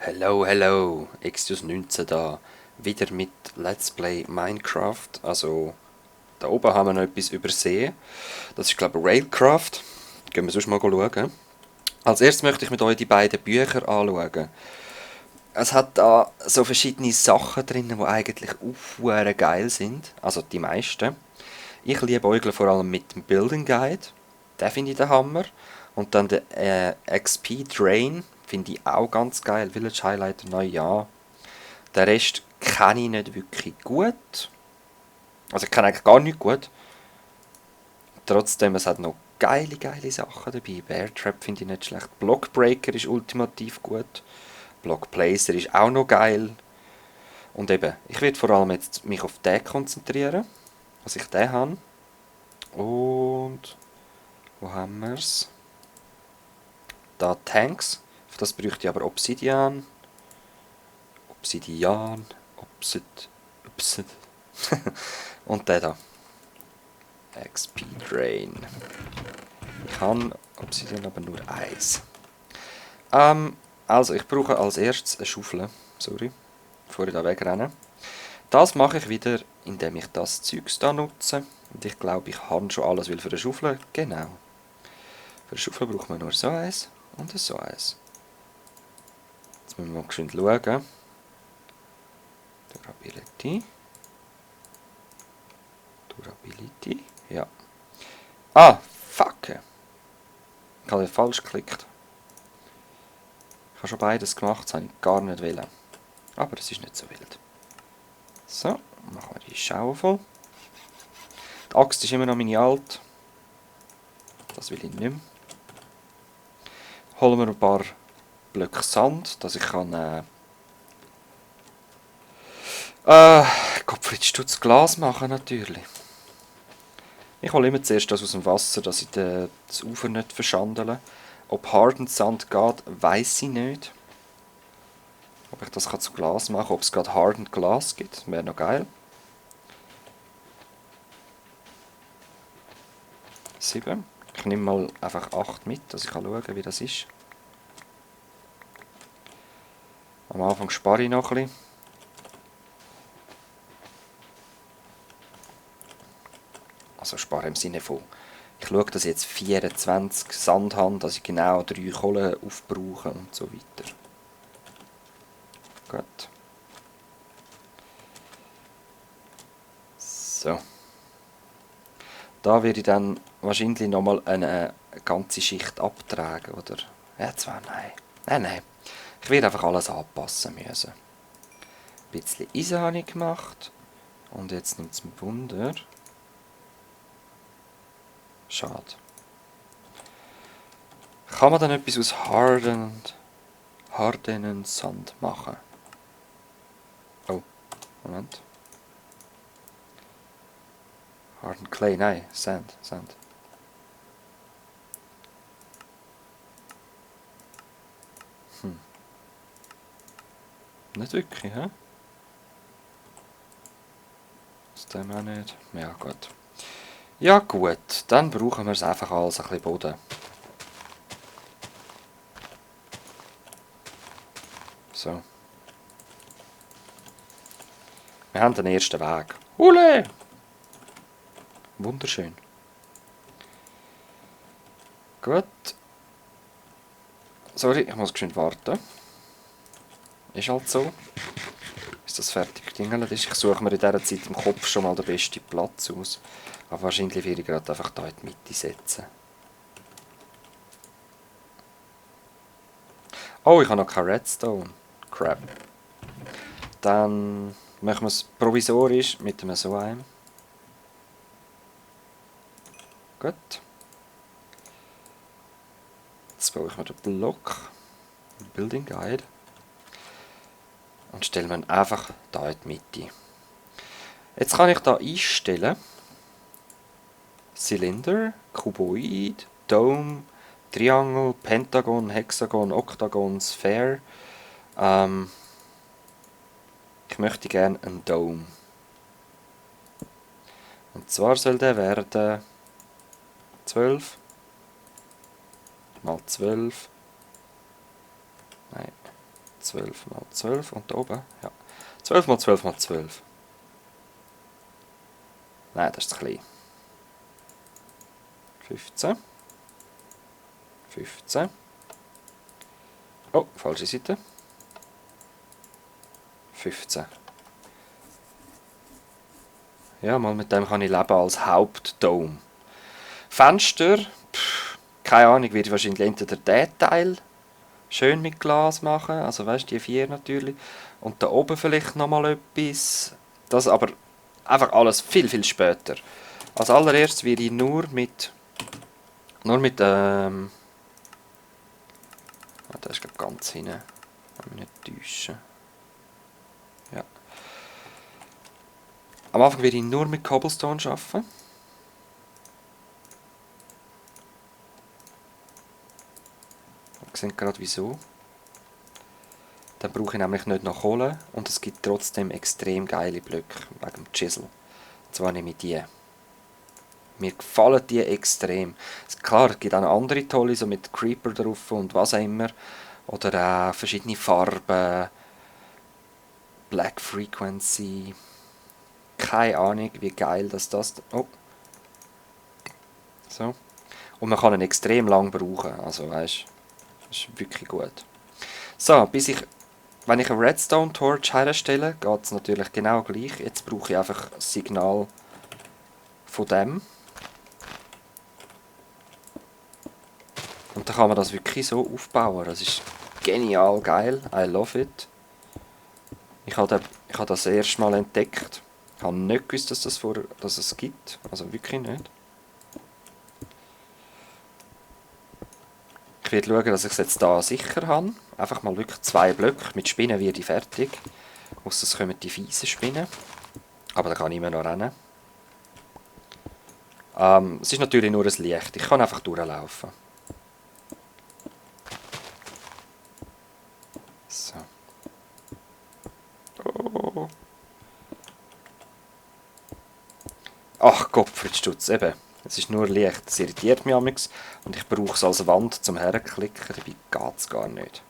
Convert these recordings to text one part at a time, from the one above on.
Hello, hello, Extus19 da, wieder mit Let's Play Minecraft. Also, da oben haben wir noch etwas übersehen. Das ist, glaube ich, Railcraft. Gehen wir sonst mal schauen. Als erstes möchte ich mit euch die beiden Bücher anschauen. Es hat da so verschiedene Sachen drin, die eigentlich auch geil sind. Also die meisten. Ich liebe Eugle vor allem mit dem Building Guide. Den finde ich der Hammer. Und dann der XP Drain finde ich auch ganz geil. Village Highlighter neu, ja. Den Rest kenne ich nicht wirklich gut. Also ich kenne eigentlich gar nicht gut. Trotzdem, es hat noch geile Sachen dabei. Bear Trap finde ich nicht schlecht. Blockbreaker ist ultimativ gut. Blockplacer ist auch noch geil. Und eben, ich werde vor allem jetzt mich auf den konzentrieren, was ich den habe. Und wo haben wir es? Da Tanks. Auf das bräuchte ich aber Obsidian. Obsidian. Obsid. Und der da. XP Drain. Ich habe Obsidian aber nur eins. Also, ich brauche als erstes eine Schaufel. Sorry, bevor ich da wegrenne. Das mache ich wieder, indem ich das Zeugs da nutze. Und ich glaube, ich habe schon alles, weil für eine Schaufel, genau. Für eine Schaufel braucht man nur so eins und so eins. Jetzt müssen wir mal geschwind schauen. Durability. Durability, ja. Ah, fuck. Ich habe falsch geklickt. Ich habe schon beides gemacht, das habe ich gar nicht wollen. Aber es ist nicht so wild. So, machen wir die Schaufel. Die Axt ist immer noch meine alte. Das will ich nicht mehr. Holen wir ein paar Blöcke Sand, dass ich kann... Gottfried Stutz Glas machen natürlich. Ich hole immer zuerst das aus dem Wasser, dass ich das Ufer nicht verschandele. Ob Hardened Sand geht, weiß ich nicht. Ob ich das zu Glas machen kann, ob es gerade Hardened Glas gibt, wäre noch geil. 7. Ich nehme mal einfach 8 mit, dass ich schauen kann, wie das ist. Am Anfang spare ich noch ein bisschen. Also spare im Sinne von, ich schaue, dass ich jetzt 24 Sand habe, dass ich genau 3 Kohlen aufbrauche und so weiter. Gut. So. Da werde ich dann wahrscheinlich nochmal eine ganze Schicht abtragen, oder? Ja, zwar nein. Nein. Ich werde einfach alles anpassen müssen. Ein bisschen Eisen habe ich gemacht. Und jetzt nimmt es mich Wunder. Schade. Kann man dann etwas aus Hardened Sand machen? Oh, Moment. Hardened Clay, nein, Sand. Nicht wirklich, hä? Aus dem auch nicht. Ja, gut. Ja, gut. Dann brauchen wir es einfach als ein bisschen Boden. So. Wir haben den ersten Weg. Hule! Wunderschön. Gut. Sorry, ich muss geschwind warten. Ist halt so. Bis das fertig gedingelt ist. Ich suche mir in dieser Zeit im Kopf schon mal den besten Platz aus. Aber wahrscheinlich werde ich gerade einfach hier in die Mitte setzen. Oh, ich habe noch kein Redstone. Crap. Dann machen wir es provisorisch mit einem so einem. Gut. Jetzt baue ich mir den Block. Building Guide. Und stellen wir ihn einfach hier in die Mitte. Jetzt kann ich hier einstellen. Zylinder, Kuboid, Dome, Triangle, Pentagon, Hexagon, Oktagon, Sphere. Ich möchte gerne einen Dome. Und zwar soll der werden 12 mal 12. Nein, 12 mal 12 und da oben, ja. 12 mal 12 mal 12. Nein, das ist zu klein. 15. 15. Oh, falsche Seite. 15. Ja, mal mit dem kann ich leben als Hauptdome. Fenster, keine Ahnung, werde ich wahrscheinlich entweder den Teil schön mit Glas machen, also weißt du, die 4 natürlich. Und da oben vielleicht nochmal etwas. Das aber einfach alles viel, viel später. Als allererstes werde ich nur mit das ist glaub ich ganz hinten, wenn wir nicht täuschen. Ja. Am Anfang werde ich nur mit Cobblestone arbeiten. Wir sehen gerade wieso. Dann brauche ich nämlich nicht noch Kohle und es gibt trotzdem extrem geile Blöcke wegen dem Chisel. Und zwar nehme ich die. Mir gefallen die extrem. Klar, es gibt auch noch andere tolle, so mit Creeper drauf und was auch immer. Oder auch verschiedene Farben. Black Frequency. Keine Ahnung, wie geil das. Oh. So. Und man kann ihn extrem lang brauchen. Also weißt, das ist wirklich gut. So, wenn ich eine Redstone Torch herstelle, geht es natürlich genau gleich. Jetzt brauche ich einfach ein Signal von dem. Und dann kann man das wirklich so aufbauen. Das ist genial geil. I love it. Ich habe das erste Mal entdeckt. Ich habe nicht gewusst, dass es gibt. Also wirklich nicht. Ich werde schauen, dass ich es jetzt hier sicher habe. Einfach mal wirklich 2 Blöcke. Mit Spinnen werde ich fertig. Ausser es kommen die fiesen Spinnen. Aber da kann ich immer noch rennen. Es ist natürlich nur ein Licht. Ich kann einfach durchlaufen. So. Oh. Ach Gott, Stutz, eben. Es ist nur Licht. Es irritiert mich amigs und ich brauche es als Wand zum Herklicken. Dabei geht es gar nicht.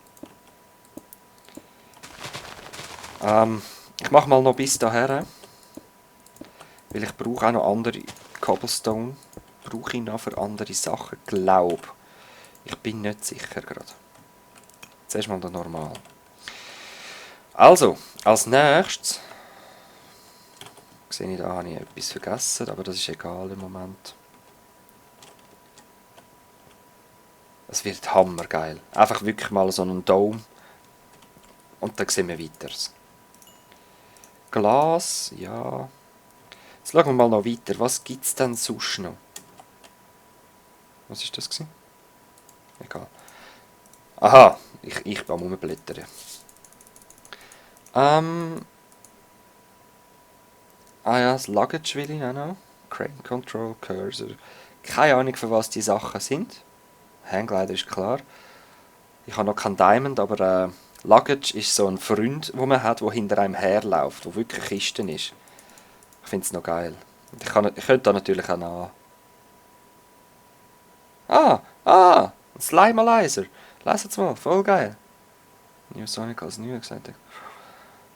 Ich mache mal noch bis daher. Weil ich brauche auch noch andere Cobblestone. Brauche ich noch für andere Sachen? Glaub. Ich bin nicht sicher gerade. Zuerst mal das normal. Also, als nächstes. Sehe ich, da habe ich etwas vergessen, aber das ist egal im Moment. Es wird hammergeil. Einfach wirklich mal so einen Dome. Und dann sehen wir weiter. Glas, ja. Jetzt schauen wir mal noch weiter. Was gibt es denn sonst noch? Was ist das gewesen? Egal. Aha, ich bin am Rumblättern. Ah ja, das Luggage will ich auch noch. Crane Control, Cursor. Keine Ahnung, für was die Sachen sind. Hangglider ist klar. Ich habe noch keinen Diamond, aber Luggage ist so ein Freund, wo man hat, der hinter einem herläuft, wo wirklich Kisten ist. Ich finde es noch geil. Ich könnte da natürlich auch noch... ein Slimalizer. Lass jetzt mal, voll geil. New Sonic als New gesagt.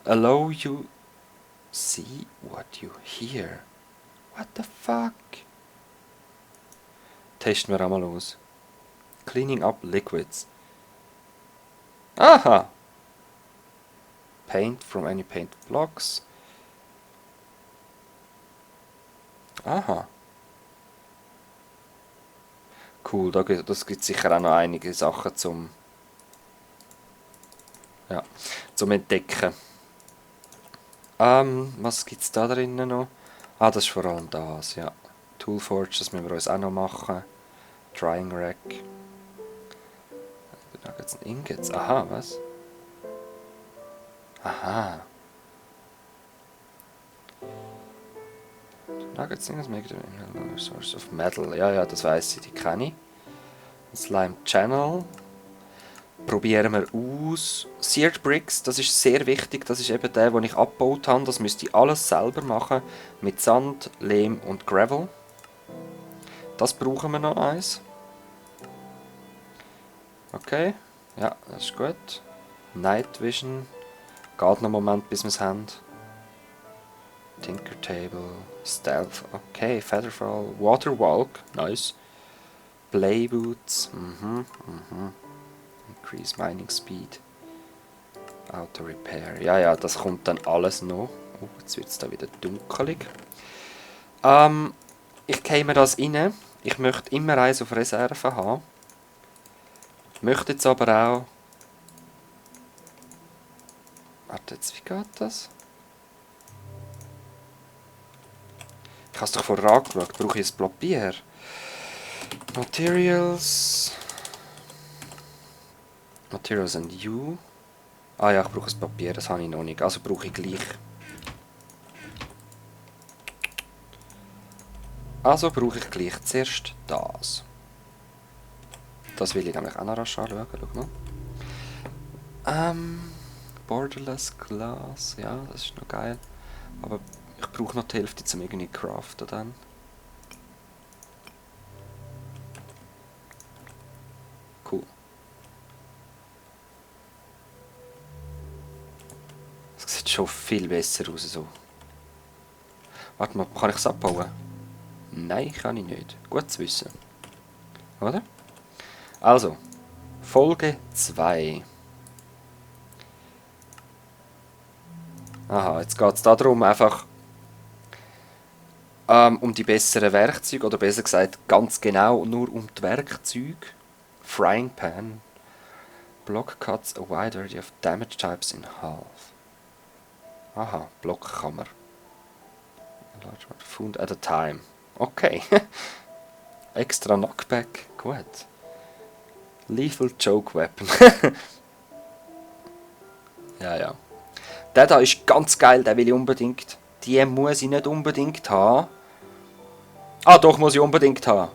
Allow you see what you hear. What the fuck? Testen wir auch mal aus. Cleaning up liquids. Aha! Paint from any paint blocks. Aha. Cool, das gibt sicher auch noch einige Sachen zum Entdecken. Was gibt es da drinnen noch? Ah, das ist vor allem das, ja. Toolforge, das müssen wir uns auch noch machen. Drying Rack. Da gibt es Ingots. Aha, was? Aha. Nuggets, Ingots, make it a source of metal. Ja, das weiss ich, die kenne ich. Slime Channel. Probieren wir aus. Seared Bricks, das ist sehr wichtig. Das ist eben der, den ich abgebaut habe. Das müsste ich alles selber machen. Mit Sand, Lehm und Gravel. Das brauchen wir noch eins. Okay. Ja, das ist gut. Night Vision. Geht noch einen Moment, bis wir es haben. Tinker Table. Stealth. Okay. Featherfall. Waterwalk. Nice. Play Boots. Increase Mining Speed. Auto Repair. Ja, ja, das kommt dann alles noch. Oh, jetzt wird es da wieder dunkelig. Ich käme das rein. Ich möchte immer eins auf Reserve haben. Ich möchte jetzt aber auch... Warte jetzt, wie geht das? Ich habe es doch vorher angeschaut. Brauche ich ein Papier? Materials... Materials and You. Ah ja, ich brauche ein Papier, das habe ich noch nicht. Also brauche ich gleich. Also brauche ich gleich zuerst das. Das will ich nämlich auch noch rasch anschauen. Schau mal. Borderless Glass. Ja, das ist noch geil. Aber ich brauche noch die Hälfte zum irgendwie craften dann. Cool. Das sieht schon viel besser aus so. Warte mal, kann ich es abbauen? Nein, kann ich nicht. Gut zu wissen. Oder? Also, Folge 2. Aha, jetzt geht es darum, einfach um die besseren Werkzeuge, oder besser gesagt, ganz genau nur um die Werkzeuge. Frying Pan. Block cuts a wide variety of damage types in half. Aha, Block kann man. A large amount of food at a time. Okay. Extra Knockback. Gut. Lethal Choke Weapon. Ja, ja. Der da ist ganz geil, den will ich unbedingt. Die muss ich nicht unbedingt haben. Ah, doch, muss ich unbedingt haben.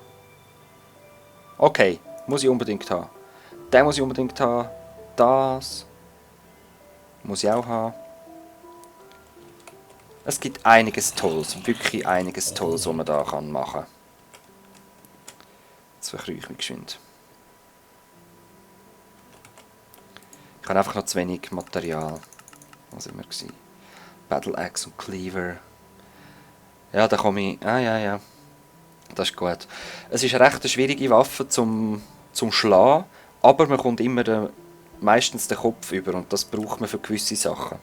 Okay, muss ich unbedingt haben. Den muss ich unbedingt haben. Das muss ich auch haben. Es gibt einiges Tolles, wirklich einiges Tolles, was man da machen kann. Jetzt verkrüche ich mich geschwind. Ich habe einfach noch zu wenig Material. Was immer gewesen. Battle Axe und Cleaver. Ja, da komme ich... Ah, ja, ja. Das ist gut. Es ist eine recht schwierige Waffe zum Schlagen, aber man kommt immer meistens den Kopf über und das braucht man für gewisse Sachen.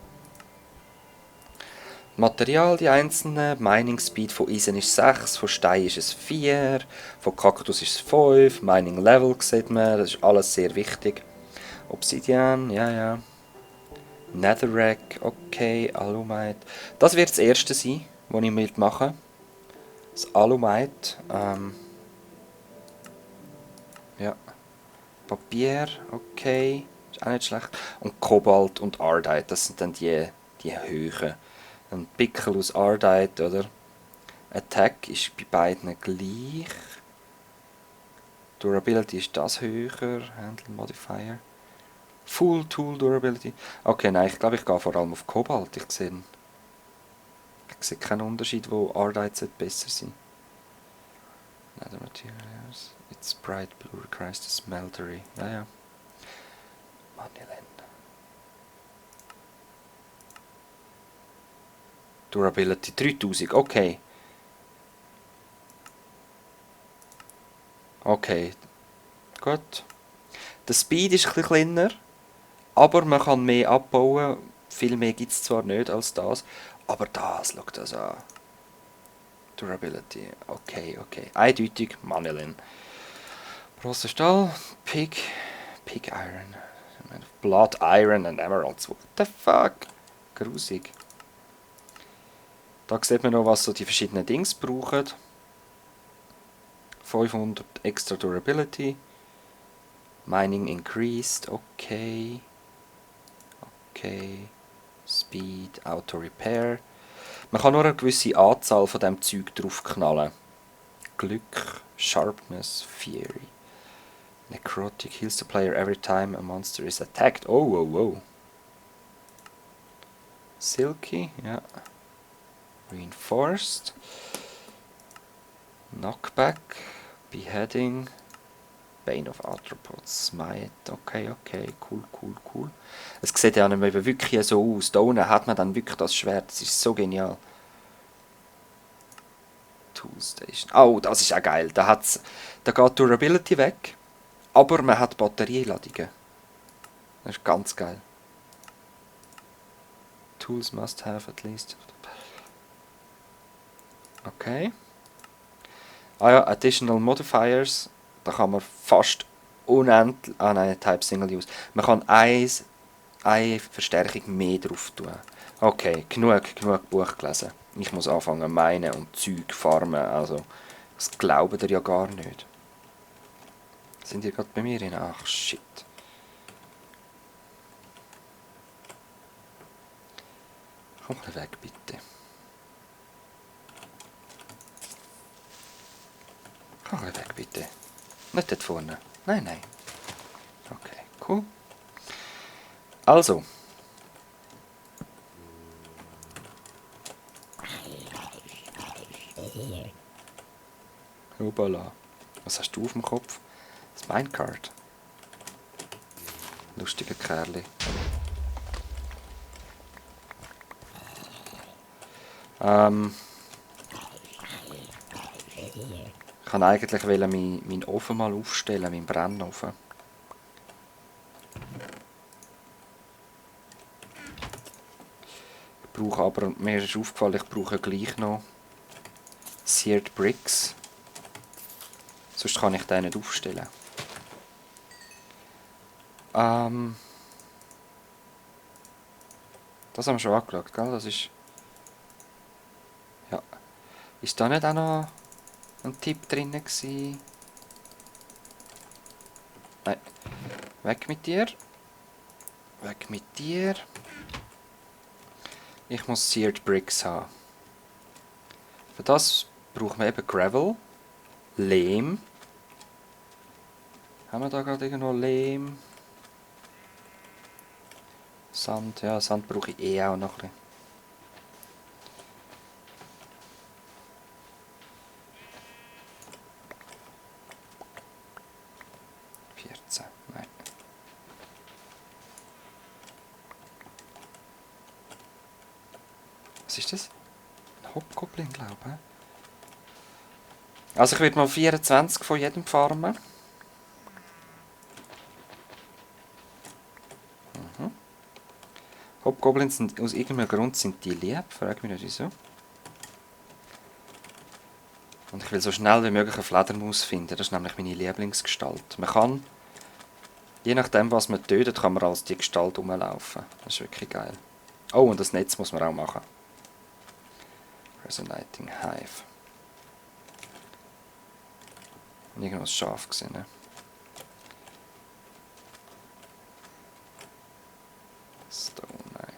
Material, die einzelnen. Mining Speed von Eisen ist 6, von Stein ist es 4, von Kaktus ist es 5, Mining Level sieht man, das ist alles sehr wichtig. Obsidian, ja, ja. Netherrack, okay, Alumite. Das wird das erste sein, was ich machen will. Das Alumite, ja. Papier, okay, ist auch nicht schlecht. Und Kobalt und Ardite, das sind dann die Höhen. Ein Pickel aus Ardite, oder? Attack ist bei beiden gleich. Durability ist das höher. Handle Modifier. Full Tool Durability. Okay, nein, ich glaube, ich gehe vor allem auf Kobalt. Ich sehe keinen Unterschied, wo Ardite besser sein. Nether Materials. It's bright blue, requires the smeltery. Ja, ja. Manilin. Durability 3000, okay. Okay. Gut. Der Speed ist ein bisschen kleiner, aber man kann mehr abbauen. Viel mehr gibt es zwar nicht als das, aber das, schau das an. Durability, okay, okay. Eindeutig, Manilin. Großer Stahl, Pig Iron. Blood Iron and Emeralds. What the fuck? Grusig. Da sieht man noch, was so die verschiedenen Dings brauchen. 500 extra Durability. Mining increased, okay. Okay. Speed, Auto Repair. Man kann nur eine gewisse Anzahl von dem Zeug draufknallen. Glück, Sharpness, Fury. Necrotic heals the player every time a monster is attacked. Oh, oh, oh. Silky, ja. Reinforced. Knockback. Beheading. Bane of Arthropods. Smite. Okay, okay. Cool, cool, cool. Es sieht ja nicht mehr wirklich so aus. Da unten hat man dann wirklich das Schwert. Das ist so genial. Toolstation. Oh, das ist auch geil. Da geht Durability weg, aber man hat Batterieladungen. Das ist ganz geil. Tools must have at least. Okay. Ah ja, Additional Modifiers. Da kann man fast unendlich... Ah nein, Type Single Use. Man kann eine Verstärkung mehr drauf tun. Okay, genug Buch gelesen. Ich muss anfangen meinen und Zeug farmen. Also, das glauben ihr ja gar nicht. Sind ihr gerade bei mir hin? Ach, shit. Komm mal weg, bitte. Komm mal weg, bitte. Nicht dort vorne. Nein, nein. Okay, cool. Also. Hoppala. Was hast du auf dem Kopf? Das Minecart. Lustiger Kerli. Ich kann eigentlich meinen Ofen mal aufstellen, meinen Brennofen. Ich brauche aber, mir ist aufgefallen, ich brauche gleich noch Seared Bricks. Sonst kann ich den nicht aufstellen. Das haben wir schon angeschaut, gell? Das ist... Ja. Ist da nicht auch noch ein Tipp drin gewesen? Nein. Weg mit dir. Weg mit dir. Ich muss Seared Bricks haben. Für das brauchen wir eben Gravel, Lehm. Haben wir da gerade irgendwo Lehm? Sand, ja, Sand brauche ich eh auch noch ein bisschen. Nein. Was ist das? Ein Hobgoblin, glaube ich. Also ich werde mal 24 von jedem farmen. Hobgoblins sind aus irgendeinem Grund sind die lieb, frag mich nicht wieso. Und ich will so schnell wie möglich eine Fledermaus finden, das ist nämlich meine Lieblingsgestalt. Man kann, je nachdem was man tötet, kann man als die Gestalt rumlaufen. Das ist wirklich geil. Oh, und das Netz muss man auch machen. Resonating Hive. Irgendwas Schaf gesehen, ne? Stone, nein.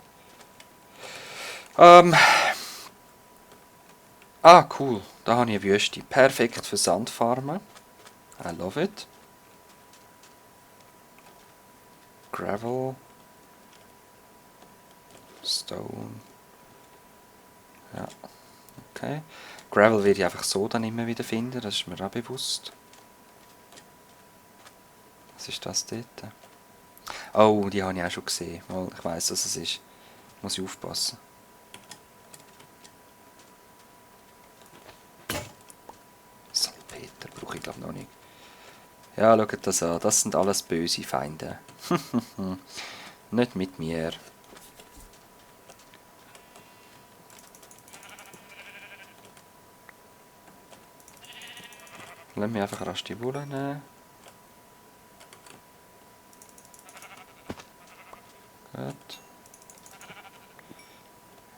Cool. Da habe ich eine Wüste. Perfekt für Sandfarmen. I love it. Gravel. Stone. Ja. Okay. Gravel werde ich einfach so dann immer wieder finden. Das ist mir auch bewusst. Was ist das dort? Oh, die habe ich auch schon gesehen. Weil ich weiss, was es ist. Muss ich aufpassen. Salpeter brauche ich glaube noch nicht. Ja, schaut das an. Das sind alles böse Feinde. Nicht mit mir. Lass mich einfach rasch die Wolle nehmen. Gut.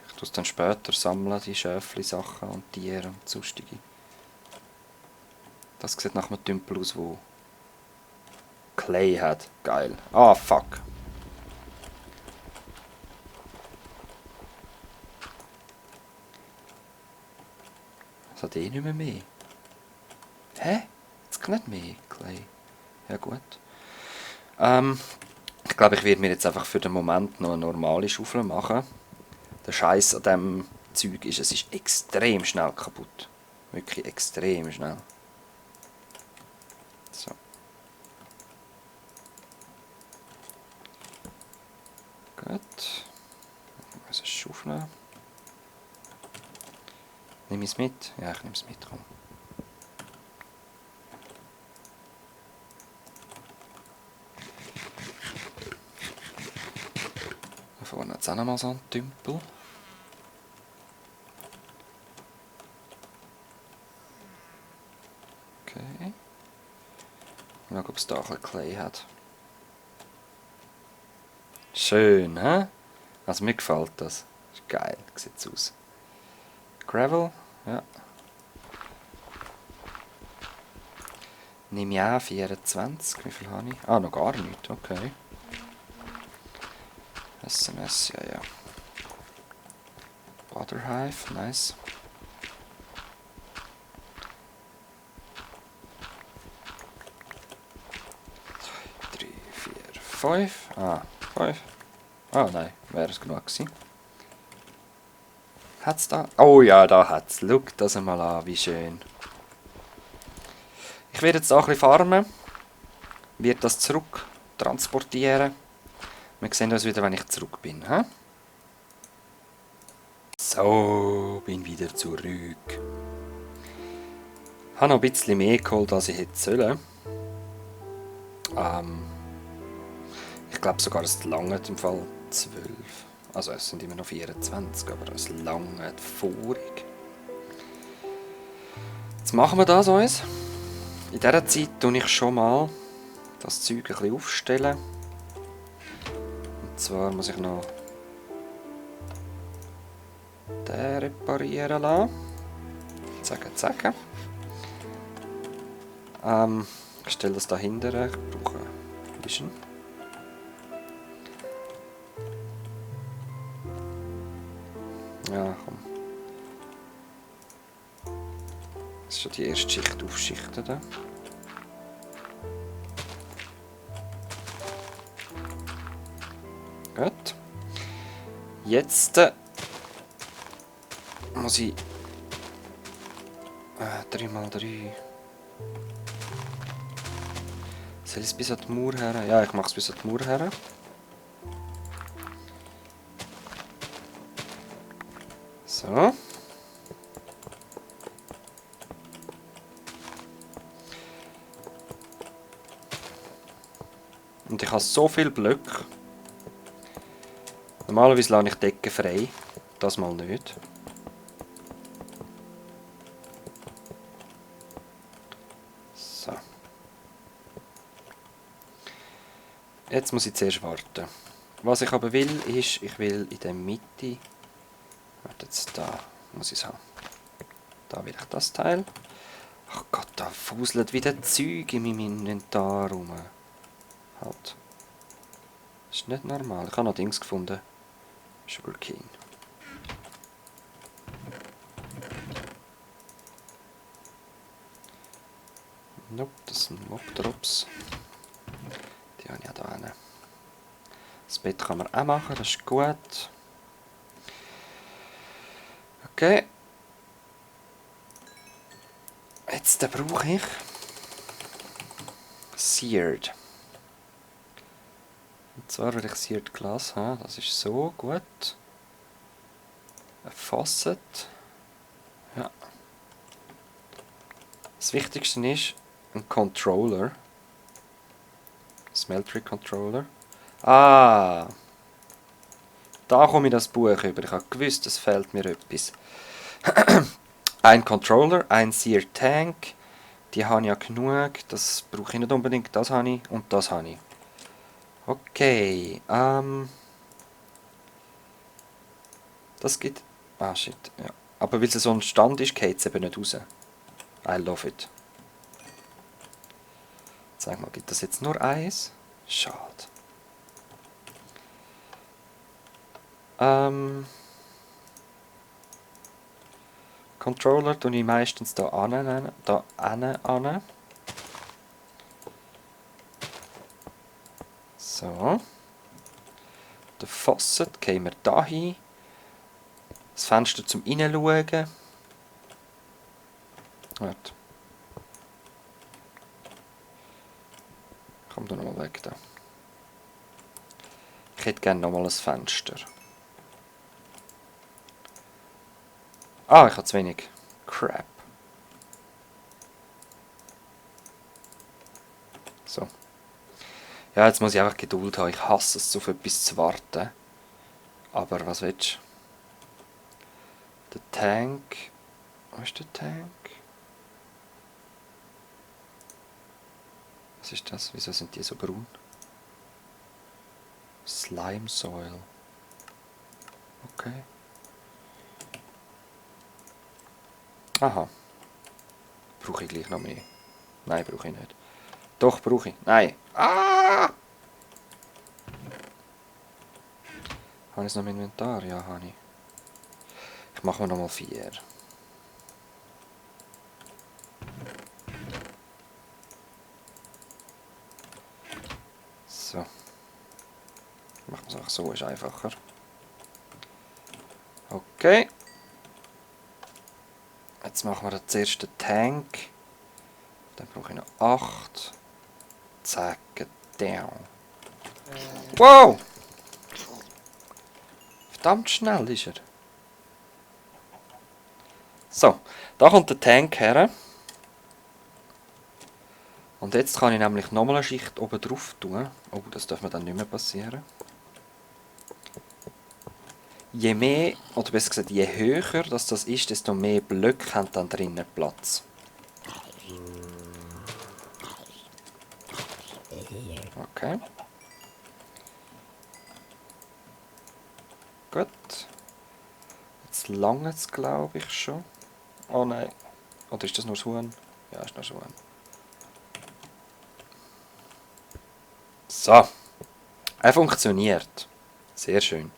Ich tue es dann später sammeln, die Schäfli-Sachen und Tiere und sonstige. Das sieht nach einem Tümpel aus, wo Clay hat. Geil. Ah, fuck. Das hat eh nicht mehr. Hä? Jetzt kann nicht mehr Clay. Ja gut. Ich glaube, ich werde mir jetzt einfach für den Moment noch eine normale Schaufel machen. Der Scheiß an diesem Zeug ist, es ist extrem schnell kaputt. Wirklich extrem schnell. So. Gut. Also schaufeln. Nimm ich es mit? Ja, ich nehme es mit, komm. Da vorne hat es auch noch mal so einen Tümpel. Okay. Mal schauen, ob es da ein bisschen Clay hat. Schön, hä? Also mir gefällt das. Ist geil, sieht aus. Gravel, ja. Nehme ich auch 24. Wie viel habe ich? Ah, noch gar nicht, okay. SMS, ja, ja. Waterhive, nice. 3, 4, 5. Ah, 5. Ah, nein, wäre es genug gewesen. Hat's da? Oh ja, da hat's. Schau das einmal an, wie schön. Ich werde jetzt auch ein bisschen farmen. Werde das zurück transportieren. Wir sehen uns wieder, wenn ich zurück bin. He? So, bin wieder zurück. Ich habe noch ein bisschen mehr geholt, als ich hätte sollen. Ich glaube sogar, es langt im Fall 12. Also es sind immer noch 24, aber es langt vorig. Jetzt machen wir das uns. In dieser Zeit tue ich schon mal das Zeug ein bisschen aufstellen. Und zwar muss ich noch den reparieren lassen. Zack, zack. Ich stelle das dahinter. Ich brauche Vision. Ja, komm. Das ist schon die erste Schicht aufschichten. Da. Gut. Jetzt muss ich 3x3. Soll ich es bis an die Mauer her? Ja, ich mache es bis an die Mauer her. So. Und ich habe so viele Blöcke. Normalerweise lasse ich Decken frei. Das mal nicht. So. Jetzt muss ich zuerst warten. Was ich aber will, ist, ich will in der Mitte... Warte, jetzt da muss ich es haben. Da will ich das Teil. Ach Gott, da fuselt wieder Zeug in meinem Inventar rum. Halt. Das ist nicht normal. Ich habe noch Dings gefunden. Sugarcane. Nope, das sind Mob-Drops. Die habe ich ja da hinten. Das Bett kann man auch machen, das ist gut. Okay. Jetzt brauche ich Seared. Und zwar will ich Seared Glas haben. Das ist so gut. Ein Faucet. Ja. Das Wichtigste ist ein Controller. Smeltery Controller. Ah! Da komme ich das Buch über. Ich habe gewusst, es fehlt mir etwas. Ein Controller, ein Sear Tank. Die habe ich ja genug. Das brauche ich nicht unbedingt. Das habe ich und das habe ich. Okay. Das gibt... Ah, shit. Ja. Aber weil es so ein Stand ist, geht es eben nicht raus. I love it. Sag mal, gibt das jetzt nur eins? Schade. Controller tue ich meistens da an. So. Der Faucet gehen wir da hin. Das Fenster zum Reinschauen. Warte. Komm da nochmal weg da. Ich hätte gerne nochmal ein Fenster. Ah, ich habe zu wenig. Crap. So. Ja, jetzt muss ich einfach Geduld haben. Ich hasse es, auf etwas zu warten. Aber was willst du? Der Tank. Wo ist der Tank? Was ist das? Wieso sind die so braun? Slime Soil. Okay. Aha. Brauche ich gleich noch mehr? Nein, brauche ich nicht. Doch, brauche ich. Nein. Ah! Habe ich es noch im Inventar? Ja, habe ich. Ich mache mir nochmal 4. So. Machen wir es einfach so, ist einfacher. Okay. Jetzt machen wir zuerst den Tank. Dann brauche ich noch 8. Zack, down. Wow! Verdammt schnell ist er. So, da kommt der Tank her. Und jetzt kann ich nämlich nochmal eine Schicht oben drauf tun. Oh, das darf mir dann nicht mehr passieren. Je mehr, oder besser gesagt, je höher das ist, desto mehr Blöcke haben dann drinnen Platz. Okay. Gut. Jetzt lange es, glaube ich, schon. Oh nein. Oder ist das nur das Huhn? Ja, ist nur das Huhn. So. Er funktioniert. Sehr schön.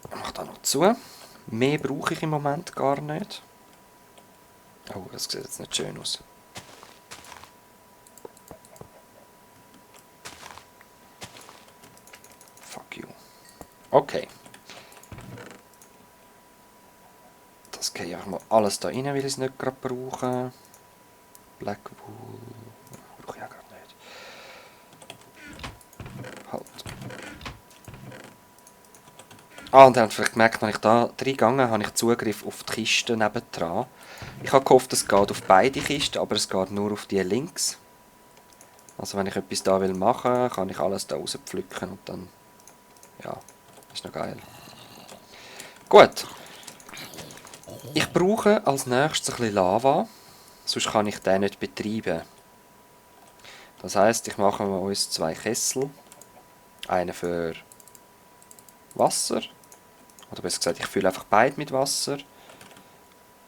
Ich mache da noch zu. Mehr brauche ich im Moment gar nicht. Oh, das sieht jetzt nicht schön aus. Fuck you. Okay. Das gehe ich einfach mal alles da rein, weil ich es nicht gerade brauche. Blackwool. Brauche ich ja gerade nicht. Halt. Ah, und ihr habt vielleicht gemerkt, als ich da reingegangen habe ich Zugriff auf die Kiste nebendran. Ich habe gehofft, es geht auf beide Kisten, aber es geht nur auf die links. Also wenn ich etwas da will machen, kann ich alles da rauspflücken und dann... Ja, ist noch geil. Gut. Ich brauche als nächstes ein bisschen Lava, sonst kann ich den nicht betreiben. Das heisst, ich mache uns 2 Kessel. Einen für Wasser. Oder besser gesagt, ich fülle einfach beide mit Wasser.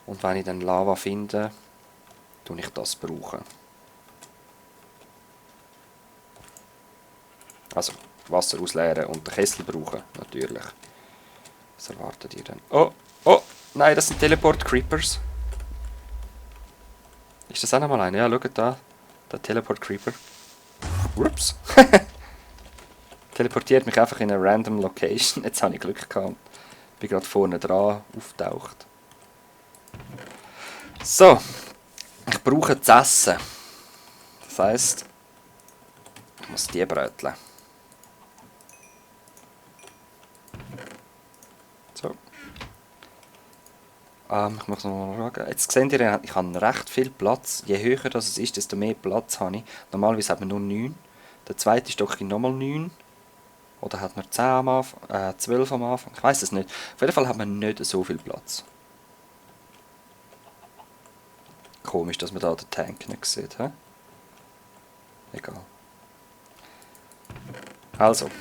Und wenn ich dann Lava finde, tue ich das brauchen. Also, Wasser ausleeren und den Kessel brauchen, natürlich. Was erwartet ihr denn? Oh, oh, nein, das sind Teleport-Creepers. Ist das auch nochmal einer? Ja, schaut da. Der Teleport-Creeper. Ups. Teleportiert mich einfach in eine random Location. Jetzt habe ich Glück gehabt. Bin gerade vorne dran auftaucht. So. Ich brauche zu essen. Das heisst, ich muss die bröteln. So. Ich muss noch mal schauen. Jetzt seht ihr, ich habe recht viel Platz. Je höher das ist, desto mehr Platz habe ich. Normalerweise hat man nur 9. Der zweite Stock in nochmal 9. Oder hat man 10 am Anfang, 12 am Anfang? Ich weiß es nicht. Auf jeden Fall hat man nicht so viel Platz. Komisch, dass man da den Tank nicht sieht. He? Egal. Also,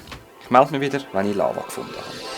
ich melde mich wieder, wenn ich Lava gefunden habe.